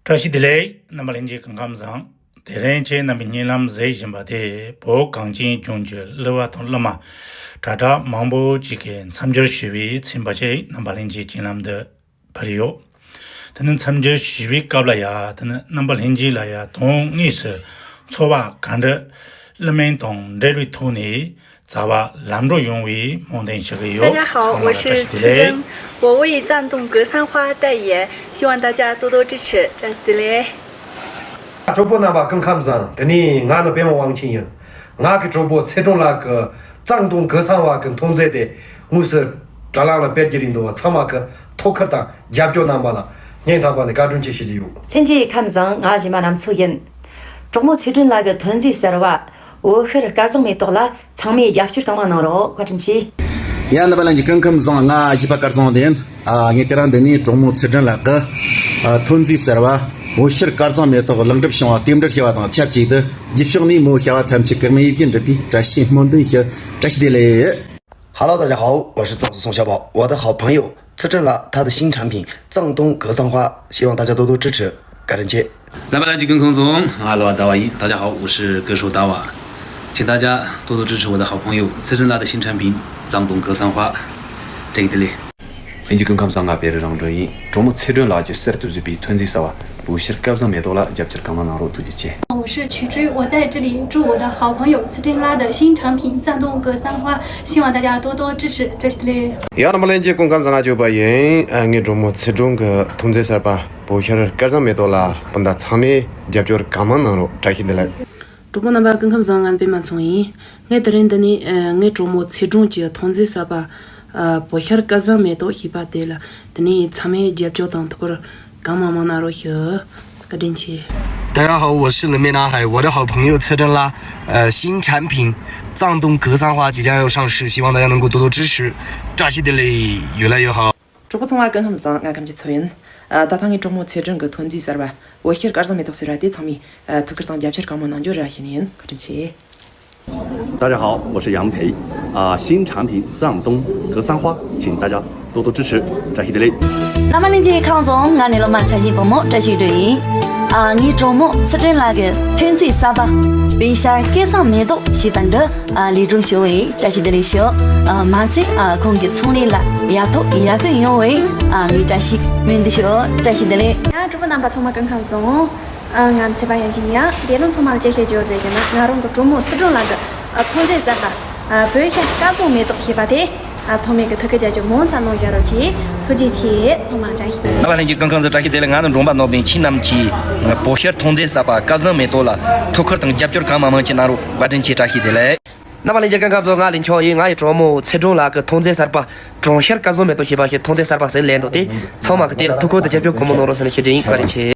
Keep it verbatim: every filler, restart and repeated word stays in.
བཀྲ་ཤིས་བདེ་ལེགས། རྣམ་པ་ལྷན་རྒྱས་སྐུ་ཁམས་བཟང་། དེ་རིང་ཁྱེད་རྣམ་པའི་སྙན་ལམ་གཟིགས་བཞིན་པ་དེ་བོད་གངས་ཅན་ལྗོངས་ཀྱི་གླུ་བ་དང་གླུ་མ་དྲ་གྲགས་མང་པོ་ཅིག་གིས་མཚམས་སྦྱོར་ཞུས་པའི་ཚན་པ་ཅིག་རྣམ་པ་ལྷན་རྒྱས་སྙན་ལམ་དུ་ཕུལ་ཡོད། དེ་ནི་མཚམས་སྦྱོར་ཞུས་པའི་སྐབས་ལ་ཡ་དེ་ནི་རྣམ་པ་ལྷན་རྒྱས་ལ་ཡ་དོན་དངོས་སུ་ཚོར་བ་ག་འདྲ། གླུ་མིང་དང་འབྲེལ་བའི་ཐོག་ནས་རྩ་བ་ལམ་འགྲོ་ཡོང་བའི་སྨོན་འདུན་ཞུ་གི་ཡོད། 大家好，我是思珍，我为藏东格桑花代言，希望大家多多支持，བཀྲ་ཤིས་བདེ་ལེགས། གྲོགས་པོ་རྣམ་པ་སྐུ་ཁམས་བཟང་། དེ་ནས་ང་ནི་པད་མ་དབང་ཆེན་ཡིན། ང་གི་གྲོགས་པོ་ཚེ་སྒྲོན་ལགས་ཀྱི་藏东格桑花གི་མཐོང་མཛད་དེ་དངོས་སུ་དྲ་ལམ་ལ་སྤེལ་གྱི་རེད་འདུག་ཚང་མ་གི་ཐུགས་ཁུར་དང་རྒྱབ་སྐྱོར་གནང་བ་ལ་སྙིང་ཐག་པ་ནས་བཀའ་དྲིན་ཆེ་ཞུ་རྒྱུ་ཡོད། ལྷན་རྒྱས་ཁམས་བཟང་། ང་གཞས་མ་ནམ་མཚོ་ཡིན། གྲོགས་མོ་ཚེ་སྒྲོན་ལགས་ཀྱི་ཐོན་རྫས་གསར་བ་འོད་ཤར་སྐལ་བཟང་མེ་ཏོག་ལ་ཚང་མས་རྒྱབ་སྐྱོར་གང་མང་གནང་རོགས། བཀའ་དྲིན་ཆེ། ཡ་རྣམ་པ་ལྷན་རྒྱས་སྐུ་ཁམས་བཟང་། ང་གཞས་པ་སྐལ་བཟང་ཡིན། ཨ། ངས་དེ་རིང་འདི་ནས་གྲོགས་མོ་ཚེ་སྒྲོན་ལགས་ཀྱི་ཨ། ཐོན་རྫས་གསར་བ་འོད་ཤར་སྐལ་བཟང་མེ་ཏོག་ལེགས་གྲུབ་བྱུང་བ་རྟེན་འབྲེལ་ཞུ་བ་དང་ཆབས་ཅིག་ཏུ་རྗེས་ཕྱོགས་ནས་མོ་བྱ་བ་ཐམས་ཅད་གེགས་མེད་ཡིད་ཀྱིས་འགྲུབ་པའི་བཀྲ་ཤིས་སྨོན་འདུན་ཞུ། བཀྲ་ཤིས་བདེ་ལེགས། Hello，大家好，我是藏族宋小宝，我的好朋友 次真了他的新产品藏东格桑花，希望大家多多支持，感谢。 རྣམ་པ་ལྷན་རྒྱས་སྐུ་ཁམས་བཟང་། ང་གླུ་བ་ཟླ་བ་ཡིན། 大家好，我是歌手大瓦，请大家多多支持我的好朋友次真了的新产品藏东格桑花，བཀྲ་ཤིས་བདེ་ལེགས། ལྷན་རྒྱས་སྐུ་ཁམས་བཟང་། ང་བེ་རི་རང་གྲོལ་ཡིན། གྲོགས་མོ་ཚེ་སྒྲོན་ལགས་ཀྱིས་གསར་དུ་བཟོས་པའི་ཐོན་རྫས་གསར་བ་འོད་ཤར་སྐལ་བཟང་མེ་ཏོག་ལ་རྒྱབ་སྐྱོར་གང་མང་གནང་རོགས། ཐུགས་རྗེ་ཆེ། 我是曲追，我在这里祝我的好朋友次真拉的新产品藏东格桑花新年大家多多支持，这是的嘞。 ཡང་རྣམ་པ་ལྷན་རྒྱས་སྐུ་ཁམས་བཟང་། ང་ཅོ་པ་ཡིན། ཨ། ངའི་གྲོགས་མོ་ཚེ་སྒྲོན་གྱི་ཐོན་རྫས་གསར་པ་འོད་ཤར་སྐལ་བཟང་མེ་ཏོག་ལ་སྤུན་ཟླ་ཚང་མས་རྒྱབ་སྐྱོར་གང་མང་གནང་རོགས། བཀྲ་ཤིས་བདེ་ལེགས། གྲོགས་པོ་རྣམ་པ་སྐུ་ཁམས་བཟང་། ང་པད་མ་མཚོ་ཡིན། ངས་དེ་རིང་འདི་ནས་ཨ། ངའི་གྲོགས་མོ་ཚེ་སྒྲོན་གྱི་ཐོན་རྫས་གསར་པ་ཨ། འོད་ཤར་སྐལ་བཟང་མེ་ཏོག་ཞེས་པ་དེ་ལ་དེ་ནས་ཚང་མས་རྒྱབ་སྐྱོར་དང་ཐུགས་ཁུར་གང་མང་མང་གནང་རོགས་ཞུ། བཀའ་དྲིན་ཆེ། 大家好，我是冷面男孩，我的好朋友次真拉，呃，新产品藏东格桑花即将要上市，希望大家能够多多支持，扎西德勒越来越好。 གྲོགས་པོ་ཚང་མ་སྐུ་ཁམས་བཟང་། ང་ཁམས་ཀྱི་མཚོ་ཡིན། ཨ། ད་ཐེངས་ངའི་གྲོགས་མོ་ཚེ་སྒྲོན་གྱི་ཐོན་རྫས་གསར་བ་འོད་ཤར་སྐལ་བཟང་མེ་ཏོག་ཟེར་བ་དེ་ཚང་མས་ཨ། ཐུགས་ཁུར་དང་རྒྱབ་སྐྱོར་གང་མང་གནང་རྒྱུ་རེ་བ་ཞུ་ནི་ཡིན། བཀའ་དྲིན་ཆེ། 大家好，我是杨培。啊，新产品藏东格桑花，请大家多多支持，扎西德勒。 རྣམ་པ་ལྷན་རྒྱས་ཁམས་བཟང་། ང་ནི་ལོ་མ་ཚ་ཞིང་བུ་མོ་བཀྲ་ཤིས་སྒྲོན་ཡིན། ཨ། ངའི་གྲོགས་མོ་ཚུལ་ཁྲིམས་ལགས་ཀྱི་ཐོན་རྫས་གསར་པ་འོད་ཤར་སྐལ་བཟང་མེ་ཏོག་ཞེས་པ་འདི་ཨ། ལེགས་གྲུབ་བྱུང་བས་བཀྲ་ཤིས་བདེ་ལེགས་ཞུ། ཨ། མ་ཚད་ཨ། ཁོང་གི་ཚོང་ལས་ལ་ཡག་ཐོག་ཡར་སེང་ཡོང་བས་ཨ། ངས་བཀྲ་ཤིས་སྨོན་འདུན་ཞུ། བཀྲ་ཤིས་བདེ་ལེགས། ཡང་གྲོགས་པོ་རྣམ་པ་ཚང་མ་སྐུ་ཁམས་བཟང་། ཨ། ང་ཚེ་པ་ཡན་ཅིན་ཡིན། དེ་རིང་ཚང་མ་ལ་ཅི་བཤད་རྒྱུ་ཟེར་གྱི་ན། ང་རང་གི་གྲོགས་མོ་ཚུལ་ཁྲིམས་ལགས་ཀྱི་ཨ། ཐོན་རྫས་གསར་པ་ཨ། འོད་ཤར་སྐལ་བཟང་མེ་ཏོག་ཞེས་པ་དེ་ཨ། ཚང་མས་ཀྱི་ཐུགས་ཁུར་རྒྱབ་སྐྱོར་མང་ཙམ་གནང་བཞག་རོགས་གྱིས། ཐུགས་རྗེ་ཆེ། ཚང་མ་བཀྲ་ཤིས་བདེ་ལེགས། རྣམ་པ་ལྷན་རྒྱས་སྐུ་ཁམས་བཟང་། བཀྲ་ཤིས་བདེ་ལེགས། ང་ནི་འབྲོང་པ་ནོར་བུ་ཡིན། ཁྱེད་རྣམས་ཀྱིས་འོད་ཤར་ཐོན་རྫས་གསར་པ་སྐལ་བཟང་མེ་ཏོག་ལ་ཐུགས་ཁུར་དང་རྒྱབ་སྐྱོར་གང་མང་མང་ཅིག་གནང་རོགས། བཀའ་དྲིན་ཆེ། བཀྲ་ཤིས་བདེ་ལེགས། རྣམ་པ་ལྷན་རྒྱས་སྐུ་ཁམས་བཟང་། ང་ལིན་ཆོ་ཡིན། ང་ཡི་གྲོགས་མོ་ཚེ་སྒྲོན་ལགས་ཀྱི་ཐོན་རྫས་གསར་པ་འོད་ཤར་སྐལ་བཟང་མེ་ཏོག་ཞེས་པ་ཞིག་ཐོན་རྫས་གསར་པ་ཟེར་ལེན་འདུག་སྟེ། ཚང་མ་གི་དེ་ལ་ཐུགས་ཁུར་དང་རྒྱབ་སྐྱོར་གང་མང་གནང་རོགས་ཟེར་ནས་ཞུ་རྒྱུ་ཡིན། བཀའ་དྲིན་ཆེ།